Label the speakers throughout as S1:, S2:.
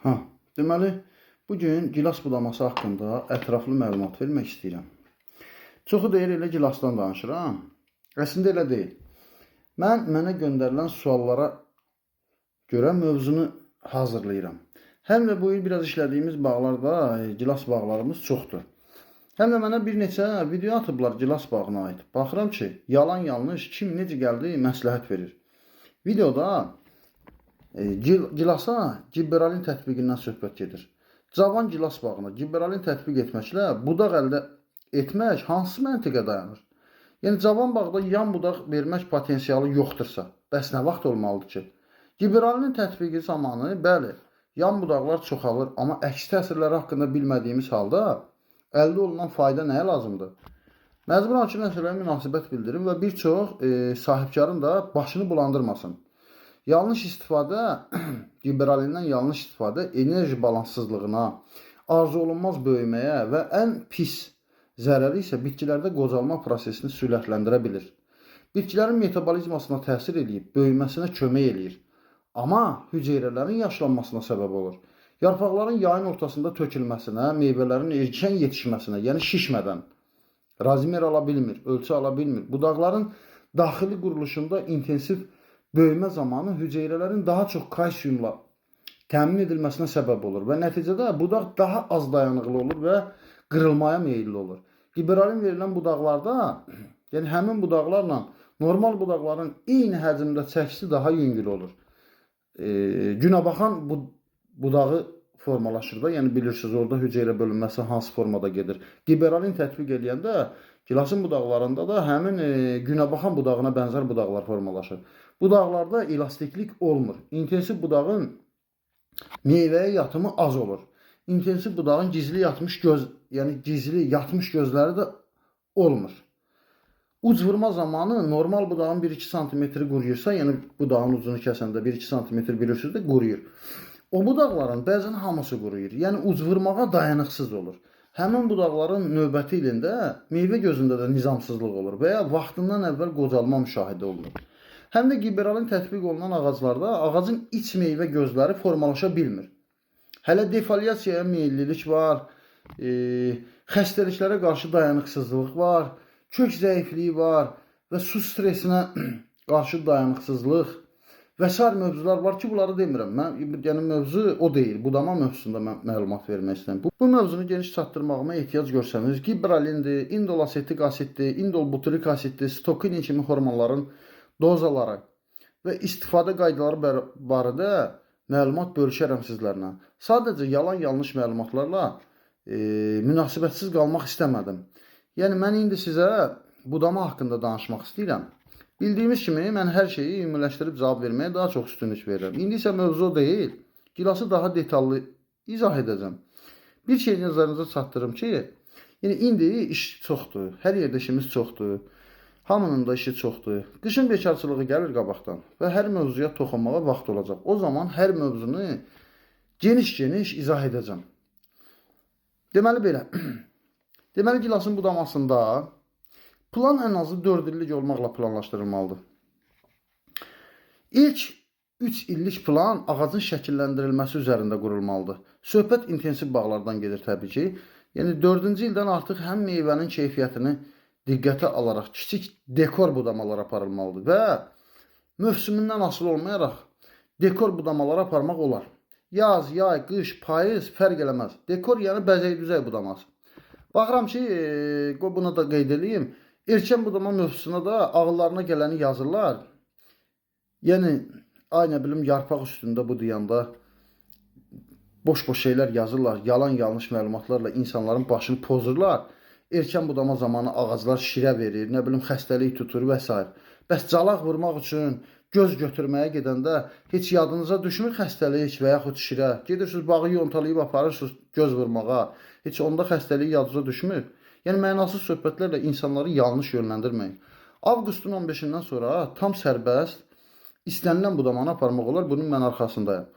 S1: Ha, deməli, bu gün gilas budaması haqqında ətraflı məlumat vermək istəyirəm. Çoxu deyir elə gilasdan danışıram. Əslində elə deyil. Mənə göndərilən suallara görə mövzunu hazırlayıram. Həm də bu il biraz işlədiyimiz bağlarda gilas bağlarımız çoxdur. Həm də mənə bir neçə video atıblar gilas bağına aid. Baxıram ki, yalan yanlış kim necə gəldi məsləhət verir. Videoda gilasa gibberalin tətbiqindən söhbət gedir. Cavan gilas bağına gibberalin tətbiq etməklə budaq əldə etmək hansı məntiqə dayanır? Yəni cavan bağda yan budaq vermək potensialı yoxdursa, bəs nə vaxt olmalıdır ki? Gibberalinin tətbiqi zamanı, bəli, yan budaqlar çoxalır, amma əks təsirləri haqqında bilmədiyimiz halda əldə olunan fayda nəyə lazımdır? Məcburam ki, məsələyə münasibət bildirim və bir çox sahibkarın da başını bulandırmasın. Yanlış istifadə, gibberalindən yanlış istifadə enerji balanssızlığına, arzu olunmaz böyüməyə və ən pis zərəri isə bitkilərdə qocalma prosesini sürətləndirə bilir. Bitkilərin metabolizmasına təsir eləyib, böyüməsinə kömək eləyir. Amma hüceyrələrin yaşlanmasına səbəb olur. Yarpaqların yayın ortasında tökülməsinə, meyvələrin erkən yetişməsinə, yəni şişmədən razmer ala bilmir, ölçü ala bilmir. Budaqların daxili quruluşunda intensiv böyümə zamanı hüceyrələrin daha çox kalsiumla təmin edilməsinə səbəb olur və nəticədə budaq daha az dayanıqlı olur və qırılmaya meyilli olur. Gibberalin verilən budaqlarda, yəni həmin budaqlarla normal budaqların eyni həcmdə çəkisi daha yüngül olur. Günəbaxan budağı formalaşır da, yəni bilirsiniz orada hüceyrə bölünməsi hansı formada gedir. Gibberalin tətbiq eləyəndə gilasın budaqlarında da həmin günəbaxan budağına bənzər budaqlar formalaşır. Budaqlarda elastiklik olmur. İntensiv budağın meyvəyə yatımı az olur. İntensiv budağın gizli yatmış göz, yəni gizli yatmış gözləri də olmur. Uc vurma zamanı normal budağın 1-2 sm quruyursa, yəni budağın ucunu kəsəndə 1-2 sm bilirsiniz də quruyur. O budaqların bəzən hamısı quruyur. Yəni uc vurmağa dayanıqsız olur. Həmin budaqların növbəti ilində meyvə gözündə də nizamsızlıq olur və ya vaxtından əvvəl qocalma müşahidə olunur. Həm də gibberalin tətbiq olunan ağaclarda ağacın iç meyvə gözləri formalaşa bilmir. Hələ defoliasiyaya meyillilik var, xəstəliklərə qarşı dayanıqsızlıq var, kök zəifliyi var və su stresinə qarşı dayanıqsızlıq və sair mövzular var ki, bunları demirəm. Mən, yəni mövzu o deyil. Budama mövzusunda mən məlumat vermək istəyirəm. Bu mövzunu geniş çatdırmağıma ehtiyac görsəniz, gibberalindir, indolasetik asiddir, indolbuturik asiddir, stokinin kimi hormonların dozaları və istifadə qaydaları barədə məlumat bölüşərəm sizlərlə. Sadəcə yalan yanlış məlumatlarla münasibətsiz qalmaq istəmədim. Yəni mən indi sizə budama haqqında danışmaq istəyirəm. Bildiyimiz kimi mən hər şeyi ümumiləşdirib cavab verməyə daha çox üstünlük verirəm. İndi isə mövzu o deyil. Gilası daha detallı izah edəcəm. Bir şey nəzərinizə çatdırım ki, yəni indi iş çoxdur. Hər yerdə işimiz çoxdur. Hamının da işi çoxdur. Qışın bekarçılığı gəlir qabaqdan və hər mövzuya toxunmağa vaxt olacaq. O zaman hər mövzunu geniş-geniş izah edəcəm. Deməli belə. Deməli gilasın budamasında plan ən azı 4 illik olmaqla planlaşdırılmalıdır. İlk 3 illik plan ağacın şəkilləndirilməsi üzərində qurulmalıdır. Söhbət intensiv bağlardan gedir təbii ki. Yəni 4-cü ildən artıq həm meyvənin keyfiyyətini diqqətə alaraq kiçik dekor budamalar aparılmalıdır və mövsümündən asılı olmayaraq dekor budamaları aparmaq olar. Yaz, yay, qış, payız fərq eləməz. Dekor yəni bəzək-düzək budaması. Baxıram ki, qoy buna da qeyd eləyim. Erkən budama mövzusuna da ağıllarına gələni yazırlar. Yəni, ay nə bilim, yarpaq üstündə budayanda boş-boş şeylər yazırlar. Yalan yanlış məlumatlarla insanların başını pozurlar. Erkən budama zamanı ağaclar şirə verir, nə bilim, xəstəlik tutur və s. Bəs calaq vurmaq üçün göz götürməyə gedəndə heç yadınıza düşmür xəstəlik və yaxud şirə. Gedirsiniz bağı yontalayıb aparırsınız göz vurmağa. Heç onda xəstəlik yadınıza düşmür. Yəni mənasız söhbətlərlə insanları yanlış yönləndirməyin. Avqustun 15-dən sonra tam sərbəst istənilən budamanı aparmaq olar. Bunun mən arxasındayam.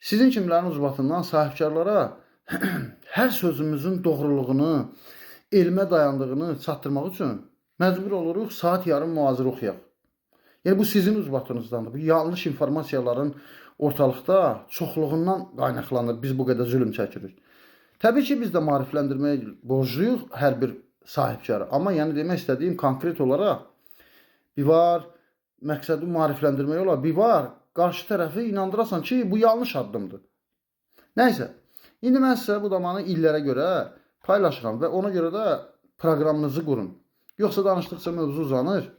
S1: Sizin kimlərin ucbatından sahibkarlara hər sözümüzün doğruluğunu, elmə dayandığını çatdırmaq üçün məcbur oluruq saat yarım mühazirə oxuyaq. Yəni bu sizin ucbatınızdandır. Bu yanlış informasiyaların ortalıqda çoxluğundan qaynaqlanır. Biz bu qədər zülm çəkirik. Təbii ki, biz də maarifləndirməyə borcluyuq hər bir sahibkarı. Amma yəni demək istədiyim konkret olaraq bir var məqsədi maarifləndirmək olar, bir var qarşı tərəfi inandırasan ki, bu yanlış addımdır. Nəysə, indi mən sizə bu damanı illərə görə paylaşıram və ona görə də proqramınızı qurun. Yoxsa danışdıqca mövzu uzanır.